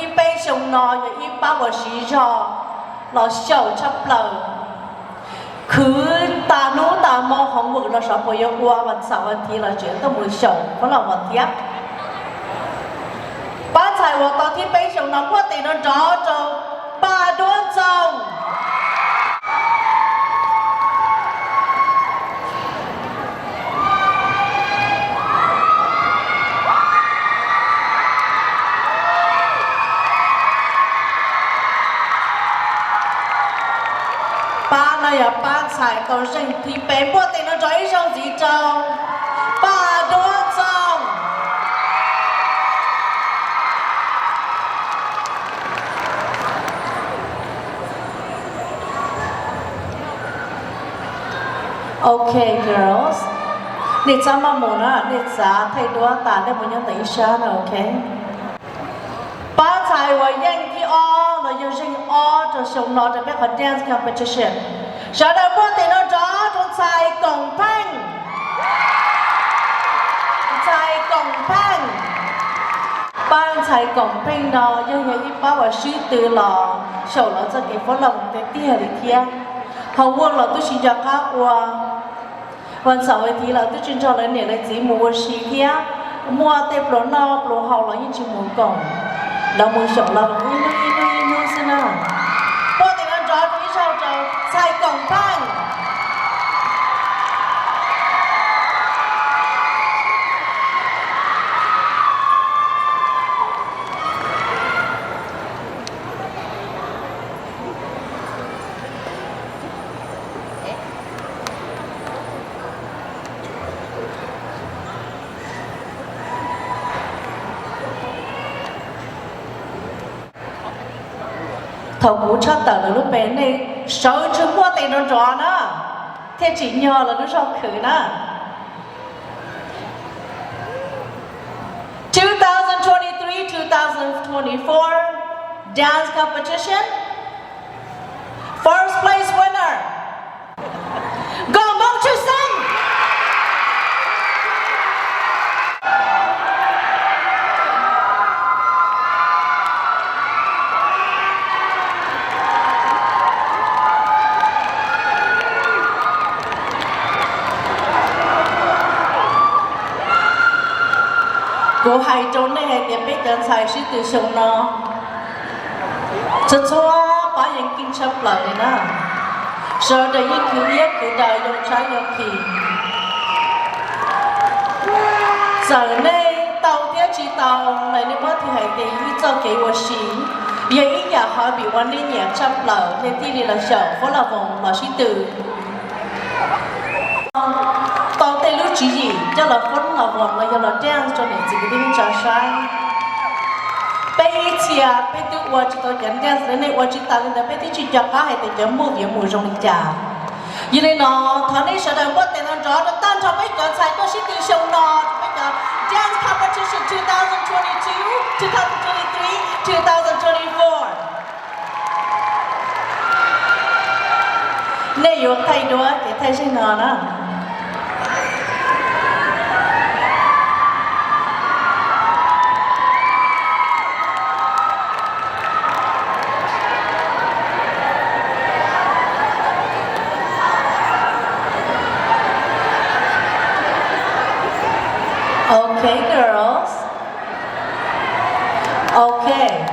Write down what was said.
Ib peb xyoo no yog ib pab uas siv zog los xyaum tshaj plaws, khwv tas hnub tas hmo, homework los xyov puas yuav ua, vas xaum vas thiv los tseem tuaj mus xyaum Fab Laj Voos thiab. Pab ntxhais uas tau thib peb xyoo no muaj tes nrov nrov rau Paj Duab Ntxoo. Pab no yog pab ntxhais tau zeej thib peb, muaj tes nrov nrov ib zaug ntxiv rau Paj Duab Ntxoo. Ok, girls, nej txhob maj mus na, nej txav thaij duab tas nej mus nyob ntawm ib sab na, ok. Pab ntxhais uas yeej thib ob los yog zeej ob rau xyoo no rau peb qhov dance competition, sawv daws muaj tes nrov nrov rau ntxhais Koom Pheej. Ntxhais Koom Pheej. Pab ntxhais Koom Pheej no yeej yog ib pab uas sib tw los xyaum los txoj kev Fab Laj Voos tiag tiag li thiab. Homework los twb tsis nco qab ua, vas xaum vas thiv los twb tsis nrog lawv niam lawv txiv mus ua si thiab, muaj tej pluas noj pluas haus los yeej tsis mus koom, lawv mus xyaum los ib hnub ib hnub ib hnub xwb na. Muaj tes nrov nrov rau ib zaug rau ntxhais Koom Pheej. Thaum kuv tshaj tawm lawv lub npe, nej sawv tsees muaj tes nrov nrov na, thiaj tsim nyog lawv lub zog khwv na. Two thousand twenty-three, two thousand twenty-four dance competition, first place winner, Nkauj Hmoob Tshwj Xeeb. Kuv hais rau nej hais tias peb cov ntxhais sib tw xyoo no, txhua txhua pab yeej keej tshaj plaws li na. Sawv daws yeej khwv iab khwv daws, yoo tshaib yoo khi. Txawm nej tau thiab tsis tau, mas nej muab tis hais tias ib txoj kev ua si yog ib yam hobby uas nej nyiam tshaj plaws, nej thiaj li los xyaum Fab Laj Voos los sib tw. Tau tej lub tswv yim coj los Fab Laj Voos los yog los dance rau niam txiv kwv tij neej tsa saib. Peb ib txhia peb twb ua tsis tau cov dance li, nej ua tsis tas li ntawd peb twb tsis nco qab hais tias cov movie yuav mus zoo li cas. Yog li no, thov nej sawv daws npuaj tes nrov nrov rau tag nrho peb cov ntxhais tuaj sib tw xyoo no, peb cov dance competition two thousand twenty-two, two thousand twenty-three, two thousand twenty-four. Nej yuav thaij duab ces thaij zeej no na. Okay, girls. Okay.